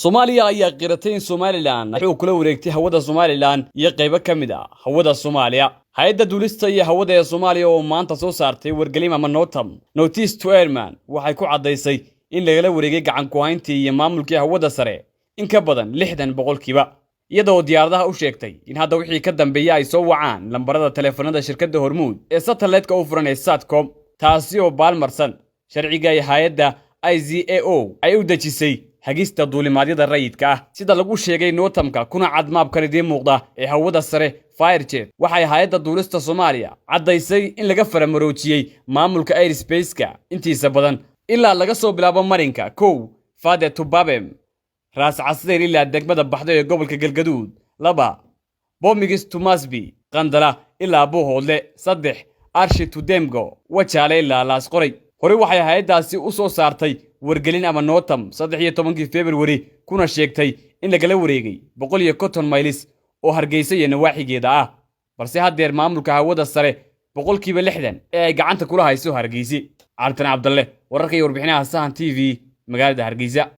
Soomaaliya ayaa qiratay in Somaliland uu kula wareegtay hawada Somaliland iyo qaybo ka mid ah hawada Soomaaliya. Hay'adda duulista iyo hawada ee Soomaaliya oo maanta soo saartay wargelin ama NOTAM, notice to airmen, waxay ku caddaysay in lagala wareegay gacan ku-hayntii iyo maamulkii hawada sare in ka badan 60%, iyadoo diyaaradaha u sheegtay in hadda wixii ka dambeeya ay soo wacaan lambarada taleefanada shirkadda Hormuud ee satellite-ka u furan ee Satcom, taasi oo baalmarsan sharciga ay hay'adda ICAO ay u dejisay hagista duulimaadyada rayidka ah. Sida lagu sheegay NOTAM-ka kuna cad maabkan idiin muuqda ee hawada sare Firejet, waxay hay'adda duulista Soomaaliya caddaysay in laga faramaroojiyey maamulka airspace-ka intiisa badan ilaa laga soo bilaabo marinka 1 Fade Tubabem, Raas Caseyr ilaa degmada Baxdo ee gobolka Galgaduud, 2 Bomigis Tumasbi, Qandala ilaa Buuhoodle, 3 Arshi Tudemgo, Wajaale ilaa Laasqoray. Horey waxay hay'addaasi u soo saartay wargelin ama NOTAM 13-kii Februari, kuna sheegtay in lagala wareegay 150 maylis oo Hargeysa iyo nawaaxigeeda ah, balse haddeer maamulka hawada sare 60% ee ay gacanta kula hayso Hargeysi. Cabditan Cabdalle, wararka iyo warbixinaha Sahan TV, magaalada Hargeysa.